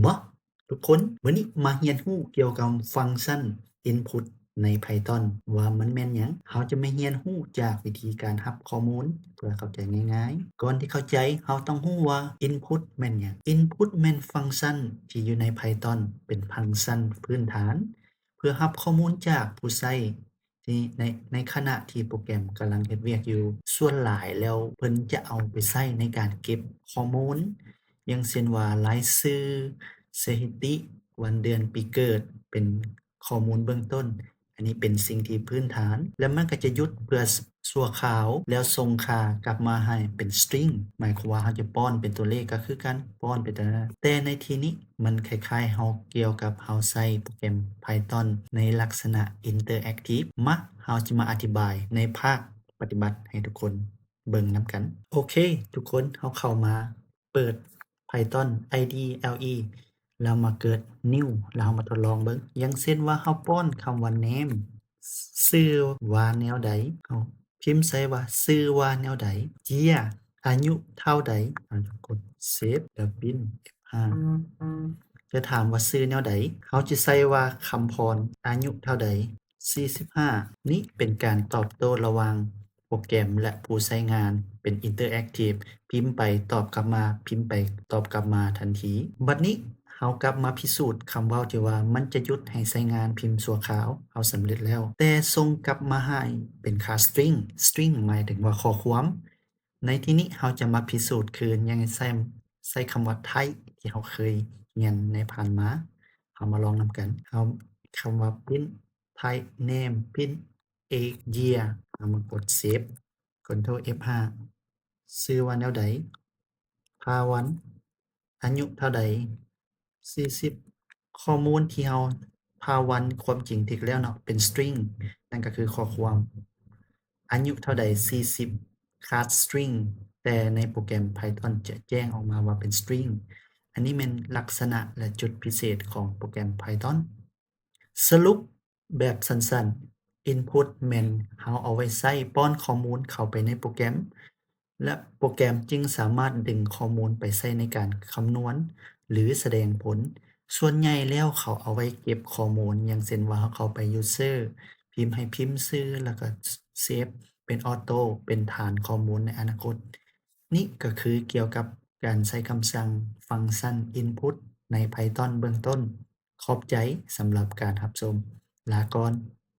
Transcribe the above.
ມາ ທຸກຄົນ, ມື້ນີ້ມາຮຽນຮູ້ກ່ຽວກັບຟັງຊັນ input ໃນ Python ວ່າມັນແມ່ນຫຍັງ. ເຮົາຈະມາຮຽນຮູ້ຈາກວິທີການຮັບຂໍ້ມູນ ເພື່ອເຂົ້າໃຈງ່າຍໆ. ກ່ອນທີ່ເຂົ້າໃຈ, ເຮົາຕ້ອງຮູ້ວ່າ input ແມ່ນຫຍັງ. Input ແມ່ນຟັງຊັນທີ່ຢູ່ໃນ Python ເປັນຟັງຊັນພື້ນຖານ ເພື່ອຮັບຂໍ້ມູນຈາກຜູ້ໃຊ້ ທີ່ໃນ ໃນຂະນະທີ່ໂປຣແກຣມກຳລັງເຮັດວຽກຢູ່. ສ່ວນຫຼາຍແລ້ວເພິ່ນຈະເອົາໄປໃຊ້ໃນການເກັບຂໍ້ມູນ ຢ່າງເຊັ່ນວ່າ ລາຍຊື່, ສະຖິຕິ, ວັນເດືອນປີເກີດ ເປັນຂໍ້ມູນເບື້ອງຕົ້ນ. ອັນນີ້ເປັນສິ່ງທີ່ພື້ນຖານ ແລ້ວມັນກໍຈະຢຸດເພື່ອຊົ່ວຄາວ ແລ້ວສົ່ງຄ່າກັບມາໃຫ້ເປັນ string ໝາຍຄວາມວ່າເຮົາຈະປ້ອນເປັນຕົວເລກກໍຄືກັນ ປ້ອນໄປແຕ່ ແຕ່ໃນທີ່ນີ້ມັນຄ້າຍໆເຮົາ ກ່ຽວກັບເຮົາໃຊ້ໂປຣແກຣມ Python ໃນລັກສະນະ interactive. ມາ ເຮົາຈະມາອະທິບາຍໃນພາກປະຕິບັດໃຫ້ທຸກຄົນເບິ່ງນຳກັນ. ໂອເຄ ທຸກຄົນ, ເຮົາເຂົ້າມາເປີດ Python IDLE ແລ້ວມາເກີດ new ແລ້ວເຮົາມາທົດລອງເບິ່ງ. ຢ່າງເຊັ່ນວ່າເຮົາປ້ອນຄຳວ່າ name ຊື່ວ່າແນວໃດ, ເຮົາພິມໃສ່ວ່າຊື່ວ່າແນວໃດ. year ອາຍຸເທົ່າໃດ. ເຮົາຈະກົດ save ແລ້ວ print F five. ຈະຖາມວ່າຊື່ແນວໃດ, ເຮົາຈະໃສ່ວ່າ ຄຳພອນ ອາຍຸເທົ່າໃດ. ສີ່ສິບຫ້າ. ນີ້ເປັນການຕອບໂຕ້ລະຫວ່າງໂປຣແກຣມ ແລະ ຜູ້ໃຊ້ງານ ເປັນ interactive ພິມໄປຕອບກັບມາ, ພິມໄປຕອບກັບມາທັນທີ. ບັດນີ້ເຮົາກັບມາພິສູດຄຳເວົ້າທີ່ວ່າມັນຈະຢຸດໃຫ້ໃຊ້ງານພິມຊົ່ວຄາວ. ເຮົາສຳເລັດແລ້ວ, ແຕ່ສົ່ງກັບມາໃຫ້ເປັນຄ່າ string. string ໝາຍເຖິງວ່າຂໍ້ຄວາມ. ໃນທີ່ນີ້ເຮົາຈະມາພິສູດຄືນ ຍັງໃຊ້ ໃຊ້ຄຳວ່າ type ທີ່ເຮົາເຄີຍຮຽນໃນຜ່ານມາ. ເຮົາມາລອງນຳກັນ. ເຮົາ ຄຳວ່າ print type name print age year. ເຮົາມາກົດ save, Ctrl F five. ຊື່ວ່າແນວໃດ? ພາວັນ. ອາຍຸເທົ່າໃດ? ສີ່ສິບ. ຂໍ້ມູນທີ່ເຮົາ ພາວັນ ຄວາມຈິງຖືກແລ້ວເນາະ ເປັນ string ນັ້ນກໍຄືຂໍ້ຄວາມ. ອາຍຸເທົ່າໃດ? ສີ່ສິບ cast string ແຕ່ໃນໂປຣແກຣມ Python ຈະແຈ້ງອອກມາວ່າເປັນ string. ອັນນີ້ແມ່ນລັກສະນະ ແລະ ຈຸດພິເສດຂອງໂປຣແກຣມ Python. ສະຫຼຸບແບບສັ້ນໆ, input ແມ່ນເຮົາເອົາໄວ້ໃຊ້ປ້ອນຂໍ້ມູນເຂົ້າໄປໃນໂປຣແກຣມ ແລະ ໂປຣແກຣມຈຶ່ງສາມາດດຶງຂໍ້ມູນໄປໃຊ້ໃນການຄຳນວນ ຫຼື ສະແດງຜົນ. ສ່ວນໃຫຍ່ແລ້ວເຂົາເອົາໄວ້ເກັບຂໍ້ມູນ, ຢ່າງເຊັ່ນວ່າເຮົາເຂົ້າໄປ user ພິມໃຫ້ພິມຊື່ ແລ້ວກໍ save ເປັນ auto ເປັນຖານຂໍ້ມູນໃນອະນາຄົດ. ນີ້ກໍຄືກ່ຽວກັບການໃຊ້ຄຳສັ່ງ function input ໃນ Python ເບື້ອງຕົ້ນ. ຂອບໃຈສຳລັບການຮັບຊົມ. ລາກ່ອນ.